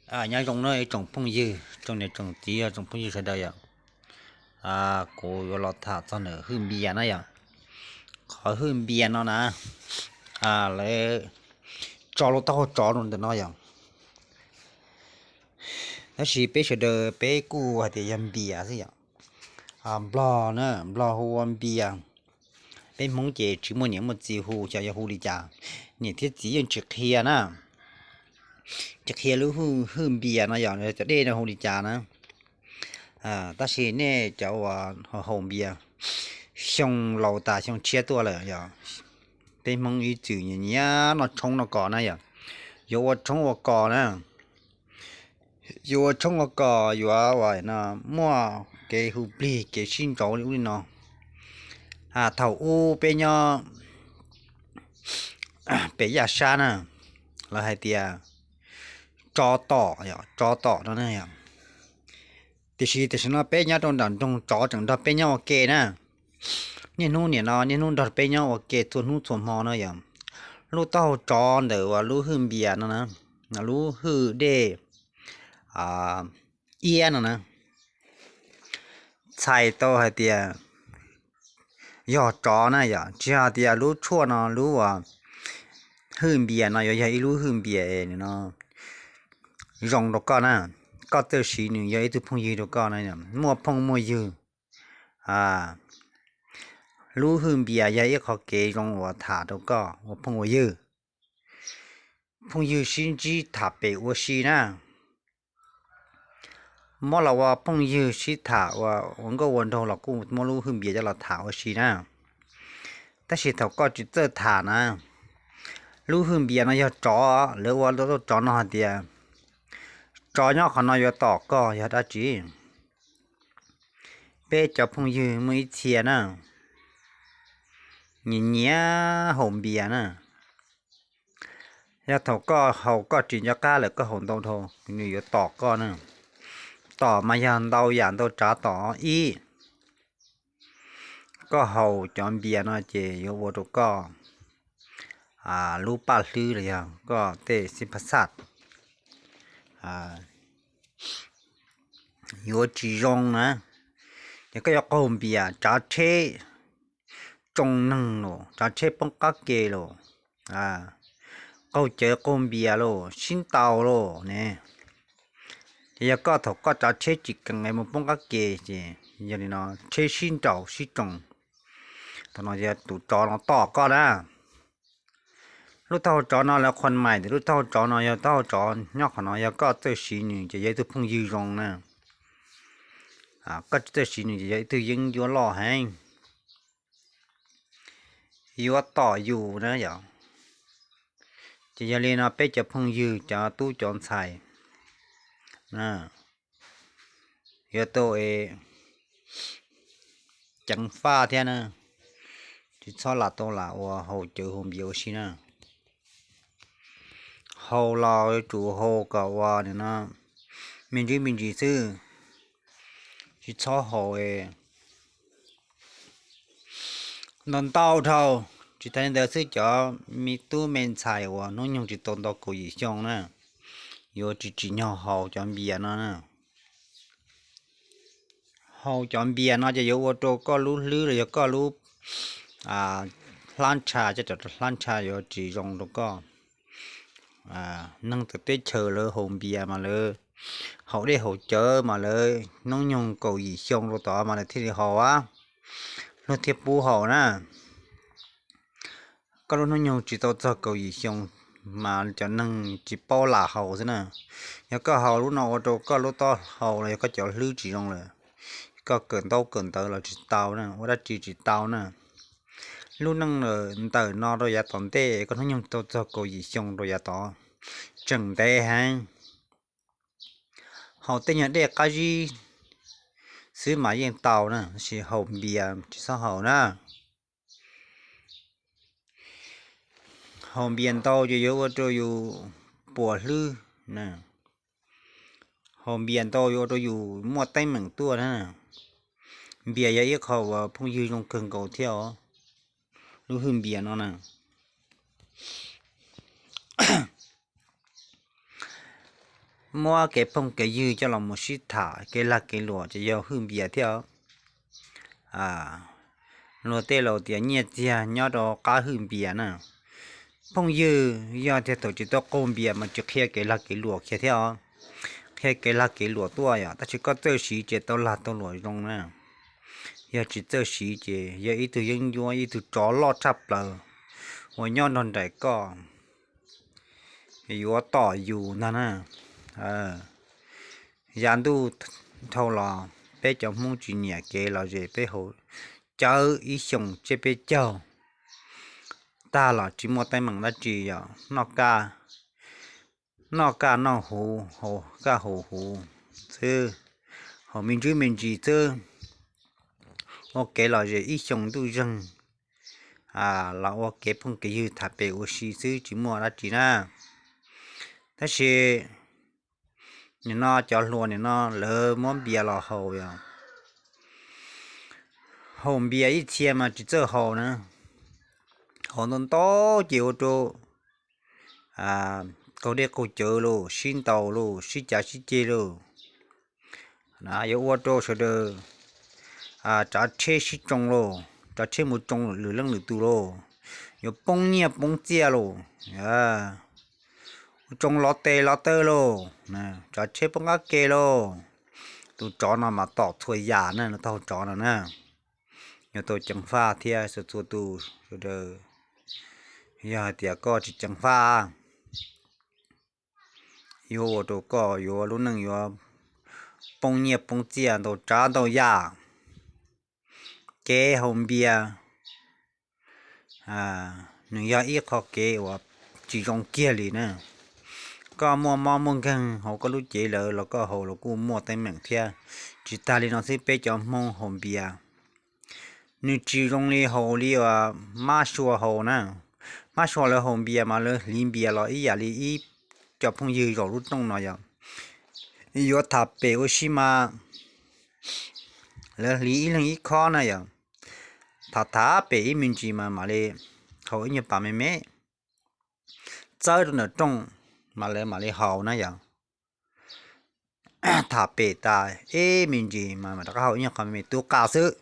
Nyob zoo na ib tsoom phooj ywg, tsoom niam tsoom txiv, tsoom phooj ywg sawv daws yom. Kuv yuav los tham txog ntawm hwj npias na yom. Qhov hwj npias no na, lawv tso lub taub hau tsov rau ntawm no yom. Tab sis peb sawv daws peb kuj hais tias yog npias xwb yom. Nplog na, Nplog hu ua npias. Peb Hmoob ces tsis muaj niam muaj txiv hu, xyov yog hu li cas, niam thiab txiv yeej tsis qhia na, tsis qhia lub hwj npias no yog cov dej no hu li cas na. Tab sis nej cov uas haus npias xyoo laus tas xyoo tshiab tuaj lawm yog, peb Hmoob ib txwm nyiam noj tshoob noj kos na yom, yuav ua tshoob ua kos na, yuav ua tshoob ua kos yuav ua no, muaj kev hu plig kev sib ntsauv li ub li no. Thaum ub peb nyob pem yaj sab na, lawv hais tias tsov tom, tsov tom no na yom. Tiam sis tam sim no peb nyob rau nram nroog, tsov tseem nrog peb nyob ua ke na. Niaj hnub nim no niaj hnub nrog peb nyob ua ke txhua hnub txhua hmo no yom. Lub taub hau tsov ntawm uas lub hwj npias no na, lub hwj dej iab no na, txhais tau hais tias yog tsov na yom, tsis yog tias lub tshuaj no, lub uas hwj npias no yuav yog ib lub hwj npias no zoo rau koj na. Koj txawj siv nws yog ib tug phooj ywg rau koj na, muaj phooj muaj ywg. Lub hwj npias yog ib qho kev zoo uas tham rau koj ua phooj ua ywg. Phooj ywg sib ntsib tham pem ua si na. Muab los ua phooj ywg sib tham ua nkauj ua nraug los kuj muab lub hwj npias coj los tham ua si na. Tab sis thaum koj tsis txawj tham na, lub hwj npias no yog tsov, lawv ua rau tsov no hais tias tsov nyob qhov no yuav tom koj yog dab tsi. Peb cov phooj ywg muaj ib txhia na, nyiam nyiam haus npias na. Yog thaum koj haus koj tsis nco qab lawm koj haus ntau dhau, nws yuav tom koj na. Tom mas yog ntau yam ntau tsav tom. Ib, koj haus cov npias no ces yuav ua rau koj lub paj hlwb los yog koj tej xib phab xaj yuav tsis zoo na. Ces koj yuav qaug npias, tsav tsheb tsoo neeg los, tsav tsheb poob qab ke los, qaug cawv qaug npias los, sib ntaus los ne. Ces yog koj thaum koj tsav tsheb tsis kees es mus poob qab ke ces yog li no tsheb sib nraus sib tsoo, thaum no yog tus tsov no tom koj na. Lub taub hau tsov no lawv qhuas mais tias lub taub hau tsov no yog taub hau tsov nyob qhov no, yog koj txawj siv nws ces yog ib tug phooj ywg zoo na. Koj tsis txawj siv nws ces yog ib tug yeeb ncuab loj heev, yuav tom yus na yom. Ces yog li no peb cov phooj ywg cov tub cov ntxhais yuav tau ceev faj thiab na, tsis txhob lam tau lam ua haus cawv haus npias ua si na. Haus los yuav tsum haus kom ua nim no me ntsis me ntsis xwb, tsis txhob haus ntau ntau dhau. Tsis tas li ntawd xwb, cov me tub me ntxhais uas hnub nyoog tsis tau ntau kaum yim xyoo na, yuav tsis tsim nyog haus cov npias no na. Haus cov npias no ces yuav ua rau koj lub hlwb los yog koj lub hlab ntsha, cov hlab ntsha yuav tsis zoo rau koj. Neeg txawv teb chaws lawv haus npias mas lawv haus dej haus cawv mas lawv hnub nyoog kaum yim xyoo rau tod mas lawv thiaj li haus, luag thiaj pub haus na. Koj lub hnub nyoog tsis tau txog kaum yim xyoo mas cov neeg tsis paub lam haus xwb na. Yog koj haus lub no ua rau koj lub taub hau los yog koj cov hlwb tsis zoo lawm, koj kawm ntaub kawm ntawv los tsis tau na, ua dab tsi tsis tau na. Lub neej ntawm no rau yav tom ntej, koj hnub nyoog tau txog kaum yim xyoo rau yav tod, tseem ntev heev. Haus tej nyuag dej qab zib xwb mas yeej tau na, tab sis haus npias tsis txhob haus na. Haus npias ntau ces yuav ua rau yus puas hlwb na. Haus npias ntau yuav ua rau yus muaj teeb meem tuaj na. Npias yog ib qho uas phooj ywg zoo kawg nkaus thiab os, lub hwj npias no na. muab kev phooj kev ywg coj los mus sib tham kev lag kev luam ces yog hwj npias thiab. Luag tej laus tias nyiaj txiag nyob rau qab hwj npias na. Phooj ywg yog tias thaum tsis tau qaug npias mas tsis qhia kev lag kev luam kiag thiab os. Qhia kev lag kev luam tuaj yom, tab sis koj txawj siv ces tau lag tau luam zoo na. Yog tsis txawj siv ces yog ib tug yeeb ncuab, ib tug tsov loj tshaj plaws uas nyob nrog nraim koj yuav tom yus ntag na. Yav ntuj dhau los peb cov Hmoob tsis nyiam kev lom zem, peb haus cawv ib xyoos tsiab peb caug tag los tsis muaj teeb meem dab tsi yom. Noj kaj noj huv, haus kaj haus huv xwb, haus me ntsis me ntsis xwb, ua kev lom zem ib xyoos ntuj zeeg los ua kev phooj kev ywg tham pem ua si xwb tsis muaj dab tsi na. Tab sis nim no cov hluas nim no lawv muab npias los haus yom. Haus npias ib txhia mas tsis txawj haus na, haus ntau ntau ces ua rau qaug dej qaug cawv lauj, sib ntaus lauj, sib cav sib ceg lauj. Yuav ua rau sawv daws tsav tsheb sib tsoo lauj, tsav tsheb mus tsoo lwm leej lwm tus lauj, yuav poob nyiaj poob txiaj lauj, tsoo lov tes lov taw lauj, tsav tsheb poob qab ke lauj. Tus tsov no mas tom txhua yam na, lawv tau tsov no na. Yuav tau ceev faj thiab txhua txhua tus sawv daws. Yog hais tias koj tsis ceev faj, yuav ua rau koj yuav lub neej yuav poob nyiaj poob txiaj ntau tsav ntau yam. Kev haus npias nws yog ib qho kev uas tsis zoo kiag li na. Koj muaj mob muaj nkeeg hauv koj lub cev lawm los koj haus los kuj muaj teeb meem thiab. Tsis tag li no xwb, peb cov Hmoob haus npias nws tsis zoo li haus li uas mab sua haus na. Mab sua lawv haus npias mas lawv hliv npias los ib yam li ib co phooj ywg zaum lub rooj no yom, yuav tham pem ua si mas lawv hliv ib leeg ib khob na yom. Tham tham pem ib me ntsis mas mam li haus ib nyuag pas me me txawb rau ntawm rooj mas lawv mam li haus na yom. Tham pem tas ib me ntsis mas mam rov qab haus ib nyuag qho me me tu qas xwb,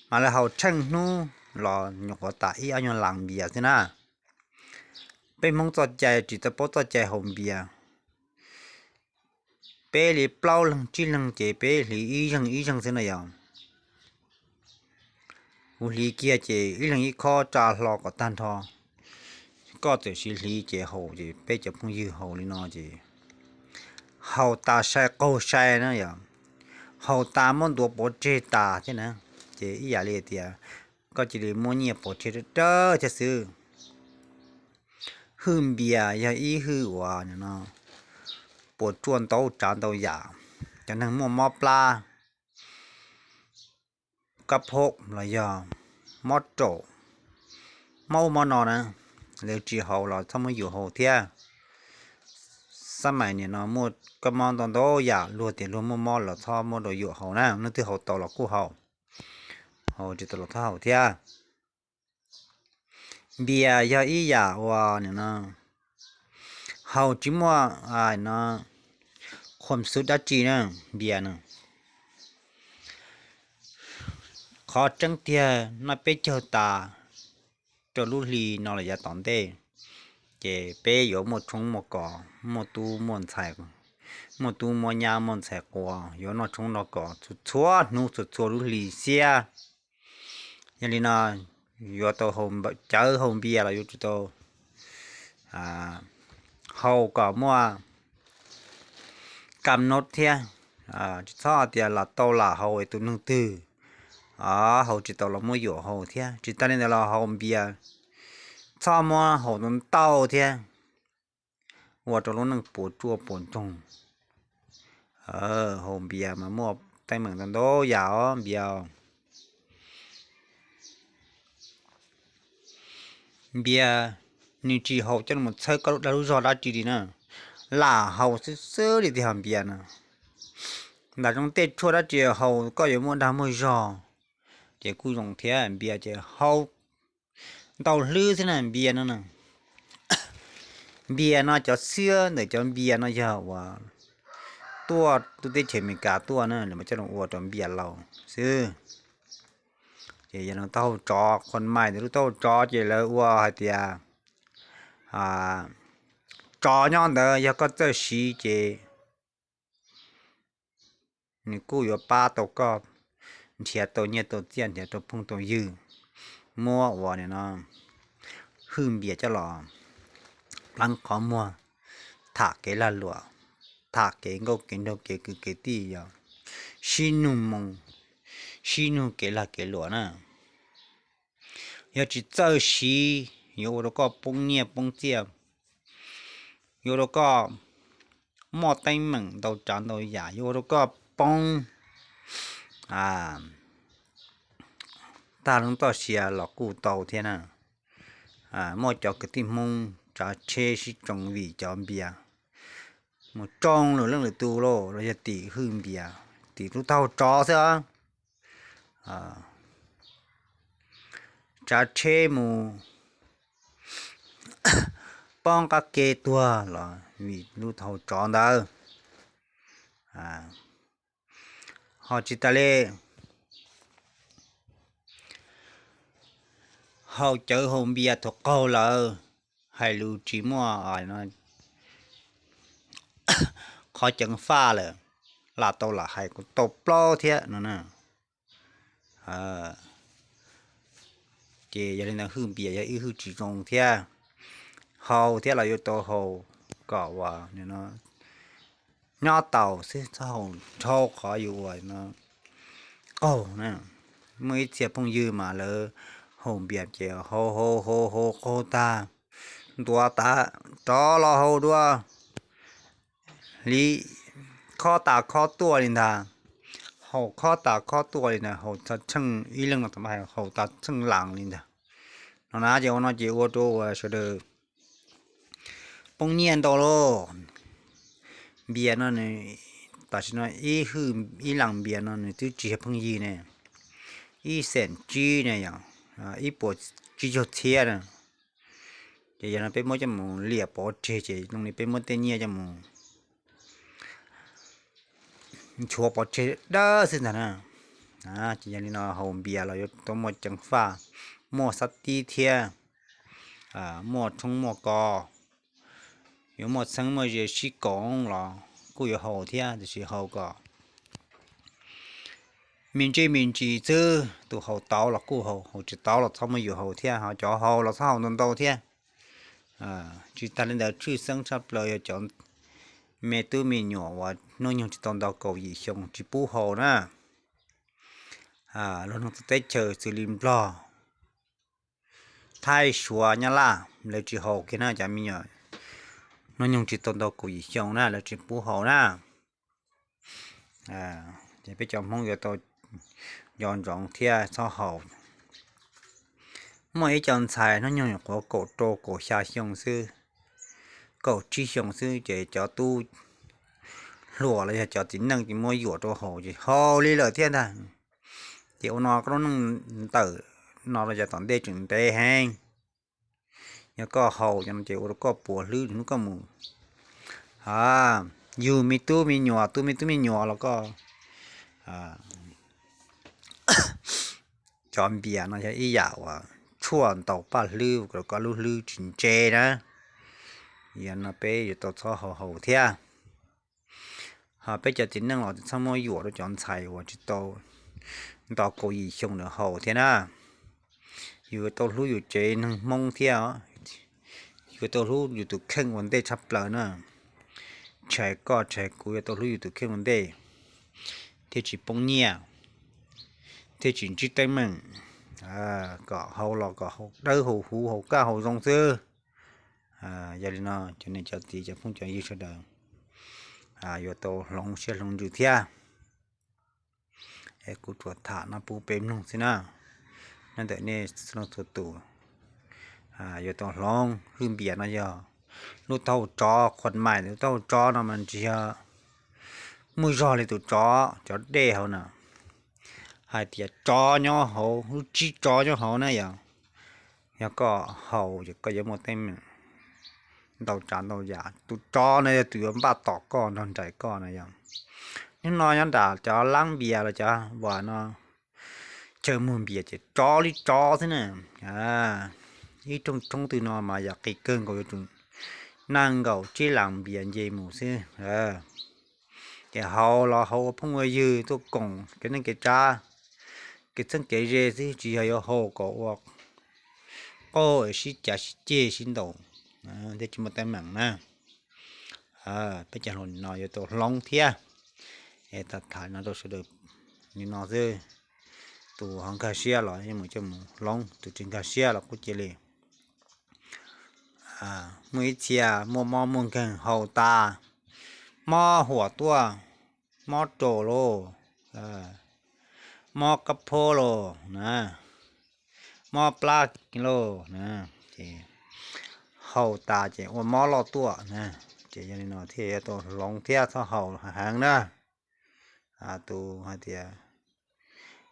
mas lawv haus tsheej hnub los nyuam qhuav tas ib ob nyuag las npias xwb na. Peb Hmoob txoj cai tsis tau paub txoj cai haus npias. Peb li plaub leeg tsib leeg ces peb hliv ib zeeg ib zeeg xwb na yom. Kuv hliv kiag ces ib leeg ib khob tsa hlo kom tag nrho. Koj txawm siv hliv ces haus ces peb cov phooj ywg haus li no ces haus tas sai qaug sai na yom. Haus tas muab ntuav pov tseg tas thiab na. Ces ib yam li tias koj cia li muab nyiaj pov tseg dawb dawb thiab xwb. Hwj npias yog ib hwj uas puas tsuaj ntau tsav ntau yam. Cov neeg muaj mob plab, kab phob los yog mob raum, mob ub mob no na, lawv tsis haus los txhob muab yuam haus thiab. Xab mais nim no muaj kab mob ntau ntau yam, luag tias luag muaj mob los txhob muab rau yuam haus na, leej twg haus tau los kuj haus, haus tsis tau los txhob haus thiab. Npias yog ib yam uas nim no haus tsis muaj no khuam xub dab tsi na, npias no. Qhov tseeb tiag noj peb caug tas rau lub hli no los yav tom ntej, ces peb yuav muaj tshoob muaj kos, muaj tub muaj ntxhais, muaj tub muaj nyab muaj ntxhais quas, yuav noj tshoob noj kos txhua txhua hnub txhua txhua lub hli xiab. Yog li no yuav tau cawv haus npias los yuav tsum tau haus kom muaj kam nod thiab. Tsis txhob tias lam tau lam haus es tus neeg twg haus tsis tau los muab yuam haus thiab. Tsis tas li ntawd los haus npias txhob muab haus ntau ntau thiab, ua rau lub neej puas tsuaj puas ntsoog. Haus npias mas muaj teeb meem ntau ntau yam os npias. Npias nws tsis haus coj mus txhawb koj lub dag lub zog dab tsi li na, lam haus xwb xwb li tiag. Npias na, ntam zoo tej tshuaj dab tsi haus koj yuav muaj dag muaj zog ces kuj zoo thiab. Npias ces haus ntau hlwb xwb na npias no na. Npias no cov xwab ntawm cov npias no yog uas tuaj tub teb chaws Amelikas tuaj na, lawv mas coj los ua rau npias laus xwb. Ces yog no taub hau tsov, qhua mais ntawm lub taub hau tsov ces lawv ua hais tias tsov nyob ntawd yog koj txawj siv ces nws kuj yuav pab tau koj nrhiav tau nyiaj tau txiaj, nrhiav tau phooj tau ywg, muab ua no hwj npias coj los pleev qhov muag, tham kev lag luam, tham kev nkauj kev nraug kev kwv kev tij, yog sib nug moo, sib nug kev lag kev luam na. Yog tsis txawj siv yuav ua rau koj poob nyiaj poob txiaj, yuav ua rau koj muaj teeb meem ntau tsav ntau yam, yuav ua rau koj poob tag lub txoj sia los kuj tau thiab na. Muaj cov kwv tij Hmoob tsav tsheb sib tsoo vim cov npias mus tsoo lwm leej lwm tus lauj, los yog tim hwj npias, tim lub taub hau tsov xwb. Tsav tsheb mus poob qab ke tuag los vim lub taub hau tsov ntawd. Ho tsis tas li, haus cawv haus npias thaum qaug lawm, hais lus tsis muaj qhov ceev faj lawm, lam tau lam hais kuj tau plaub thiab no na. Ces yog li ntawd hwj npias yog ib hwj tsis zoo thiab. Haus thiab los yuav tau haus kom uas nyob taus xwb, txhob haus dhau qhov yuav ua qaug na. Muaj ib txhia phooj ywg mas lawv haus npias ces haus haus haus haus qaug tag, ntuav tas rov los haus dua li khob tas khob tuaj li ntag. Haus khob tas khob tuaj li ntag, haus tas tsheej ib leeg no tau mas haus tas tsheej las li ntag. No na ces ua no ces ua rau uas sawv daws poob nyiaj ntau lauj. Npias no nws, tam sim no ib hwj ib las npias no nws twb tsis yog pheej yig ne, ib xees tsib ne yom, ib puas tsib caug txhiab na. Ces yog no peb muab coj mus liam pov tseg ces zoo li peb muab tej nyiaj coj mus nchuav pov tseg dawb xwb ntag na. Ces yog li no haus npias los yuav tau muaj ceev faj, muaj xab tib thiab, muaj tshoob muaj kos, yuav muaj txheeb muaj ze sib koom los kuj yuav haus thiab, tiam sis haus kom me ntsej me ntsis xwb. Tus haus tau los kuj haus, haus tsis tau los txhob muab yus haus thiab, ho cov haus los txhob haus ntau ntau thiab. Tsis tas li ntawd tshwj xeeb tshaj plaws yog cov me tub me nyuam uas hnub nyoog tsis tau nto kaum yim xyoo tsis pub haus na. Luag hnub teb chaws xws li Nplog, Thaib, Suav, Nyab Laj lawv tsis haus kiag na, cov me nyuam hnub nyoog tsis tau nto kaum yim xyoo na lawv tsis pub haus na. Ces peb cov Hmoob yuav tau nco ntsoov thiab txhob haus. Muaj ib co ntxhais hnub nyoog nyuam qhuav kaum rau kaum xya xyoo xwb, kaum tsib xyoo xwb ces cov tub hluas los yog cov txiv neej ces muab yuam rau haus ces haus li lawm thiab ntag. Ces ua no koj lub neej ntawm no los yog tom ntej tseem ntev heev. Yog koj haus ces ua rau koj puas hlwb hnub koj mus yug me tub me nyuam, tu me tub me nyuam los koj cov npias no yog ib yam uas tshuaj ntaus paj hlwb, koj lub hlwb tsis ntse na. Yog no peb yuav tau txhob haus haus thiab. Ho peb cov txiv neej los txhob muab yuam rau cov ntxhais uas tsis tau nto kaum yim xyoo ntawd haus thiab na. Yus yuav tau hlub yus tsev neeg Hmoob thiab, yuav tau hlub yus tus kheej ua ntej tshaj plaws na. Tshais koj tshais kuv yuav tau hlub yus tus kheej ua ntej, thiaj tsis poob nyiaj, thiaj tsis ntsib teeb meem. Kom haus los kom haus dawb haus huv haus kaj haus zoo xwb. Yog li no cov niam cov txiv cov phooj cov ywg sawv daws yuav tau hloov siab hloov ntsws thiab. Es kuv tsuas tham no pub peb mloog xwb na, nyob ntawm nej txhua leej txhua tus yuav tau hloov. Hwj npias no yog lub taub hau tsov, qhuas mais lub taub hau tsov no mas tsis yog muaj zog li tus tsov, cov dej hauv na. Hais tias tsov nyob hauv, lub tsib tsov nyob hauv na yom. Yog koj haus ces koj yuav muaj teeb meem ntau tsav ntau yam. Tus tsov no yog tus yuav npaj tom koj nrog nraim koj no yog. Hnub no nyob nram cov lab npias los cov uas no chaw muag npias ces tsov li tsov xwb na. Ib rooj tshoob twg no mas yam qis kawg nkaus yuav tsum nees nkaum tsib las npias nce mus xwb. Ces haus los haus ua phooj ua ywg tuaj koom kev neej kev tsav, kev txheeb kev ze xwb, tsis yog yuav haus kom ua qauj sib cav sib ceg sib ntaus thiab tsis muaj teeb meem na. Peb cov hluas no yuav tau hloov thiab. Es tham tham no rau sawv daws li no xwb. Tus ho nkag siab los yeej mus coj mus hloov, tus tsis nkag siab los kuj cia li. Muaj ib txhia muaj mob muaj nkeeg haus tas, mob huam tuaj, mob raum lauj, mob kab phob lauj na, mob plab lauj na, ces haus tas ces ua mob loj tuaj na. Ces yog li no thiaj yuav tau hloov thiab txhob haus heev na. Tus hais tias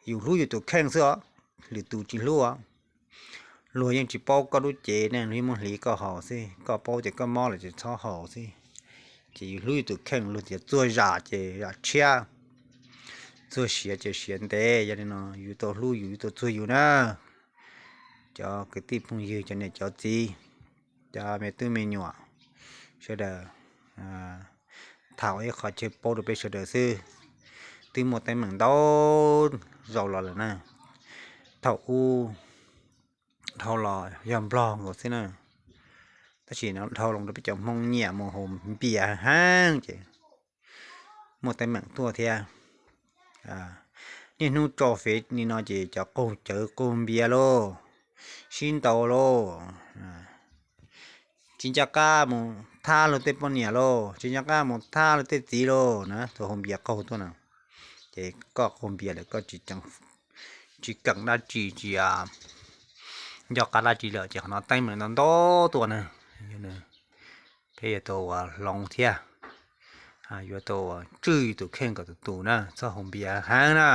yus hlub yus tus kheej xwb os, lwm tus tsis hlub os. Luag yeej tsis paub koj lub cev ne, luag yeej muab hliv koj haus xwb, koj paub tias koj mob lawm ces txhob haus xwb. Ces yus hlub yus tus kheej, luag tias txuag zam ces zam tshiab, txuag siav ces siav ntev. Yog li no yus tau hlub yus, yus tau txuag yus na. Cov kwv tij phooj ywg, cov niam cov txiv, cov me tub me nyuam, sawv daws tham ua ib qho chaw paub rau peb sawv daws xwb. Twb muaj teeb meem ntau zaus los lawm na. Thaum ub dhau los yog Nplog nkaus xwb na, tab sis no dhau los rau peb cov Hmoob nyiam mus haus npias heev ces muaj teeb meem tuaj thiab. Niaj hnub tso fev li no ces cov qaug cawv qaug npias lauj, sib ntaus lauj. Tsis nco qab mus thab luag tej poj niam lauj, tsis nco qab mus thab luag tej txiv lauj na, tus haus npias qaug tuaj na. Ces koj qaug npias lawm koj tsis keem dab tsi, tsis nco qab dab tsi lawm ces qhov no teeb meem ntau ntau tuaj na. Peb yuav tau ua hloov thiab, yuav tau ua tswj yus tus kheej kom tus tus na, txhob haus npias heev na.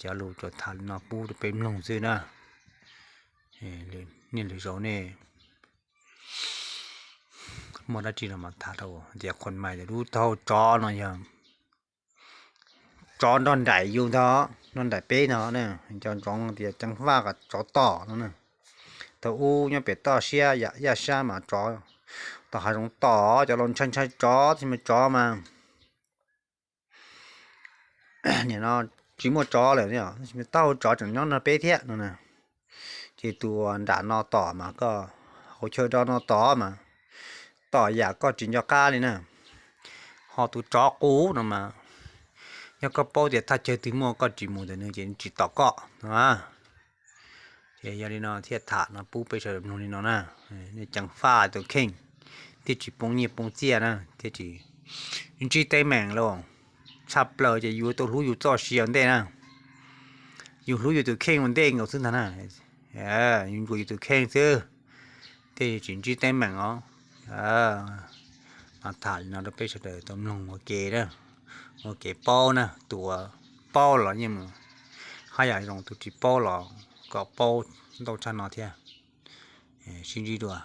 Cov lus tsuas tham li no pub rau peb mloog xwb na. Niaj lwm zaus nej muaj dab tsi no mas tham rau tias qhuas mais tias lub taub hau tsov no yog tsov nrog nraim yus ntag, nrog nraim peb ntag. Cov ntsoov tias ceev faj kom tsov tom no na. Thaum ub nyob pem toj siab yam yaj sab mas tsov tom hav zoov tom, cov laus ntshai ntshai tsov tab sis mas tsov mas nim no tsis muaj tsov lawm, tab sis taub hau tsov tseem nyob nrog peb thiab no na. Ces tus uas nram no tom mas koj hauv chaw do no tom mas tom yam koj tsis nco qab li na. Ho tus tsov qus no mas yog koj paub tias thaj chaw twg muaj koj tsis mus ntawm nws ces nws tsis tom koj no. Ces yog li no thiaj tham no pub peb sawv daws mloog li no na. Nej ceev faj tus kheej thiaj tsis poob nyiaj poob txiaj na, thiaj tsis ntsib teeb meem lauj. Tshaj plaws ces yus tau hlub yus txoj sia ua ntej na. Yus hlub yus tus kheej ua ntej nkaus xwb ntag na. Yus ntsuas yus tus kheej xwb, thiaj tsis ntsib teeb meem os. Mas tham li no rau peb sawv daws tau mloog ua ke na, ua kev paub na. Tus uas paub los yeej mus, haj yam zoo, tus tsis paub los kom paub ntau tshaj no thiab. Sib ntsib dua.